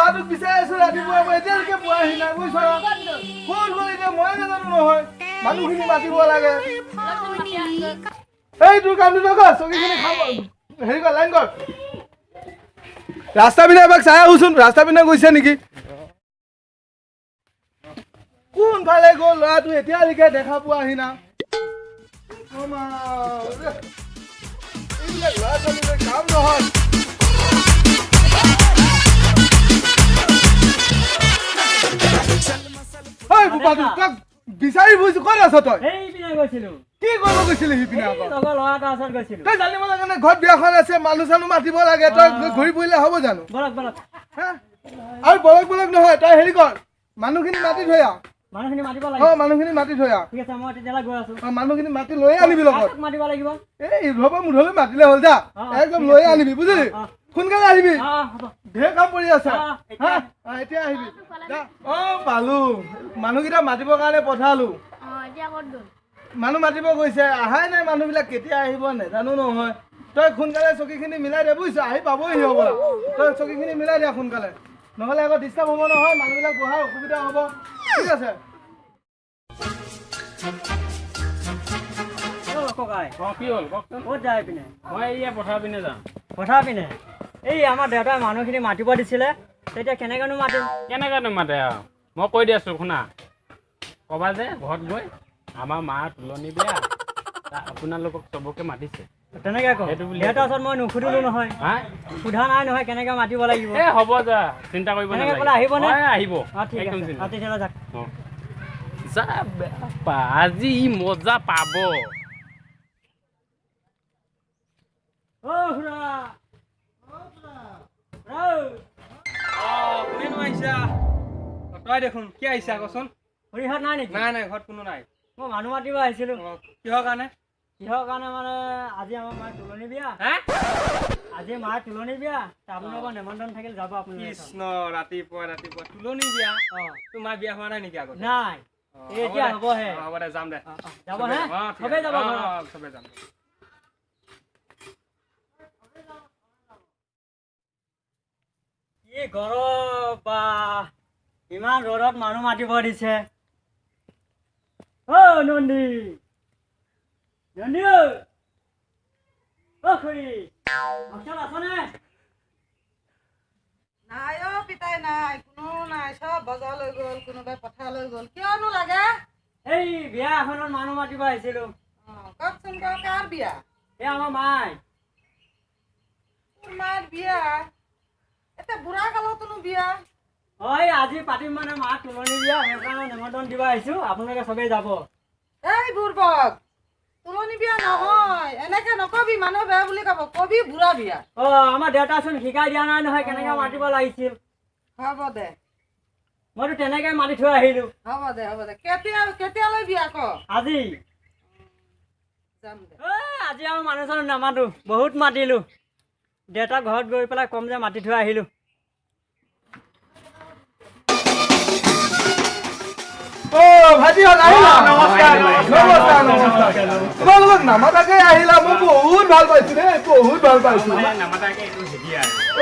ল'ৰাটোক বিচাৰি আছো ৰাতিপুৱা, মই এতিয়ালৈকে পোৱাহি নাই, বুজিছ? ক'ত গ'ল এতিয়া মই নাজানো নহয়। মানুহখিনি মাতিব লাগে। এই তোৰ কামটো নকৰ, চকীখিনি খাব হেৰি কৰ, লাইন কৰ। ৰাস্তা পিনে এবাৰ চাই আহোচোন, ৰাস্তা পিনে গৈছে নেকি? কোনফালে গ'ল ল'ৰাটো এতিয়ালৈকে দেখা পোৱাহি নাই। এইবিলাক ল'ৰা ছোৱালীলৈ কাম নহয়। বিচাৰি ফুৰিছো, ক'ত আছ তই? কি কৰিব গৈছিলি সিপিনে? তই জানিব লাগে নে ঘৰত বিয়াখন আছে, মানুহ চানুহ মাতিব লাগে, তই ঘূৰি ফুৰিলে হ'ব জানো? আৰু বলক বলক নহয়, তই হেৰি কৰ, মানুহখিনি মাতি থৈ আহ। অ, মানুহখিনি মাতি থৈ আহ। মানুহখিনি মাতি লৈ আনিবি লগত। এই ইঘৰৰ পৰা মুধলৈ মাতিলে হ'ল, যা একদম লৈ আনিবি, বুজিলি? সোনকালে আহিবি, ঢেৰ কাম পৰি আছে। এতিয়া আহিবি। অ পালো, মানুহকেইটা মাতিবৰ কাৰণে পঠালো। মানুহ মাতিব গৈছে, অহাই নাই। মানুহবিলাক কেতিয়া আহিব নাজানো নহয়। তই সোনকালে চকীখিনি মিলাই দে, বুজিছ? আহি পাবহি হ'বলা। তই চকীখিনি মিলাই দিয়া সোনকালে, নহ'লে আকৌ ডিষ্টাৰ্ব হ'ব নহয়, মানুহবিলাক বহাৰ অসুবিধা হ'ব। ঠিক আছে। কি হ'ল কওকচোন? ক'ত যায় পিনে? মই এইয়া পথাৰ পিনে যাম। পথাৰ পিনে? এই আমাৰ দেউতাই মানুহখিনি মাতিব দিছিলে, তেতিয়া কেনেকৈনো মাতিম? কেনেকৈনো মাতে আৰু মই কৈ দি আছোঁ শুনা। ক'বা যে ঘৰত গৈ আমাৰ মাৰ তোলনি বিয়া, আপোনালোকক চবকে মাতিছে। তেনেকে কওঁ। দেউতাৰ ওচৰত মই নুসুধিলো নহয়, সোধা নাই নহয় কেনেকে মাতিব লাগিব। এই হ'ব যা, চিন্তা কৰিব নালাগে। ক'লে আহিব নে? আহিব। ঠিক আছে, তেতিয়াহ'লে যাক। যা, আজি ই মজা পাব। অ খুৰা, কোনেনো আহিছা? তই দেখোন কি আহিছা কচোন? খুৰীহঁত নাই নেকি? নাই নাই, ঘৰত কোনো নাই। মই মানুহ মাতিব আহিছিলো। কিহৰ কাৰণে? কিহৰ কাৰণে মানে আজি আমাৰ মাৰ তোলনি বিয়া। আজি মাৰ তোলনি বিয়া, আপোনালোকৰ নিমন্ত্ৰণ থাকিল, যাব আপুনি। কৃষ্ণ, ৰাতিপুৱা ৰাতিপুৱা তোলনি বিয়া? তোমাৰ বিয়া হোৱা নাই নেকি আগত? নাই, এতিয়া হ'বহে। হ'ব দে, যাম দে। যাব হে? চবেই যাব? চবেই যাম। কি গৰম বা, ইমান ৰ'দত মানুহ মাতিব দিছে। অ নন্দী, নন্দী, অ খুৰী, আছনে? নাই অ পিতাই, নাই, কোনো নাই, চব বজাৰলৈ গ'ল, কোনোবাই পথাৰলৈ গ'ল। কিয়নো লাগে? এই বিয়া এখনত মানুহ মাতিব আহিছিলো। কওকচোন, কওক, কাৰ বিয়া? এই আমাৰ মাই। তোৰ মাৰ বিয়া? এতিয়া বুঢ়া কালতনো বিয়া? হয়, আজি পাতিম মানে মা তোলনি বিয়া, সেইকাৰণে নিমন্ত্ৰণ দিব আহিছো, আপোনালোকে চবেই যাব। এই বুৰ্বক, তোলনি বিয়া নহয়, এনেকে নকবি, মানুহে বেয়া বুলি কব, কবি বুঢ়া বিয়া। অ আমাৰ দেউতাচোন শিকাই দিয়া নাই নহয় কেনেকে মাতিব লাগিছিল। হ'ব দে, মইতো তেনেকে মাতি থৈ আহিলো। হ'ব দে, হ'ব দে। কেতিয়া কেতিয়ালৈ বিয়া ক? আজি যাম দে। আজি আৰু মানুহ চানুহ নামাতো, বহুত মাতিলো। দেউতা ঘৰত গৈ পেলাই কম যে মাতি থৈ আহিলো। অ ভাইটিহঁত আহিলা? নমস্কাৰ নমস্কাৰ নমস্কাৰ। তোমালোকক নামাতাকে আহিলা, মই বহুত ভাল পাইছো দেই, বহুত ভাল পাইছো।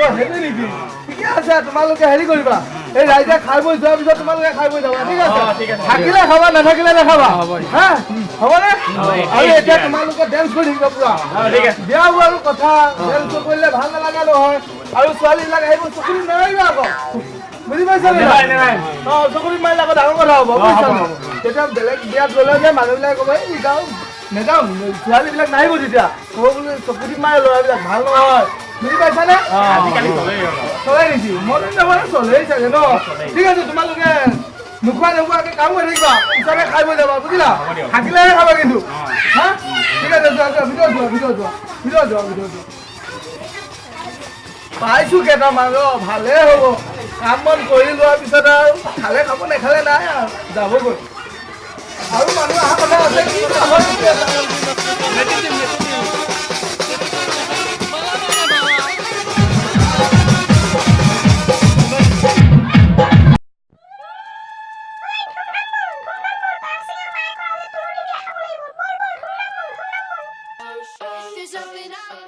অ সেইটো নেকি? ঠিকে আছে, তোমালোকে হেৰি কৰিবা, এই ৰাইজে খাই বৈ যোৱাৰ পিছত তোমালোকে খাই বৈ যাবা, ঠিক আছে? থাকিলে খাবা, নাথাকিলে নাখাবা, হা? হ'বনে? আৰু এতিয়া তোমালোকে ডেন্স কৰি থাকিবা পুৰা। বিয়া হোৱাৰো কথা, ডেন্স নকৰিলে ভাল নালাগে নহয়। আৰু ছোৱালীবিলাক আহিব, চকুৰি নামাৰিবা আকৌ, বুজি পাইছা নে? অ চকুৰি মাৰিলে আকৌ ডাঙৰ কথা হ'ব, বুজিছা? তেতিয়া বেলেগ বিয়াত গ'লে যে মানুহবিলাকে ক'ব, এই যাওঁ নাযাওঁ, ছোৱালীবিলাক নাহিব, তেতিয়া ক'ব বোলে চকুৰি মাৰে ল'ৰাবিলাক, ভাল নহয়, বুজি পাইছানে? চলে নেকি? মই নাজানো, চলেই চাগে ন? ঠিক আছে, তোমালোকে নোখোৱা নোখোৱাকে কাম কৰি থাকিবা, পিছতে খাই বৈ যাবা, বুজিলা? থাকিলেহে খাবা কিন্তু, হা? ঠিক আছে, যোৱা যোৱা, ভিতৰত যোৱা, ভিতৰত যোৱা, ভিতৰত যোৱা, ভিতৰত যোৱা। পাইছো কেইটামান, ৰ ভালেই হ'ব। কাম বন কৰি লোৱাৰ পিছত আৰু খালে খাব, নেখালে নাই আৰু যাবগৈ। আৰু মানুহ অহা কথা আছে। There's nothing I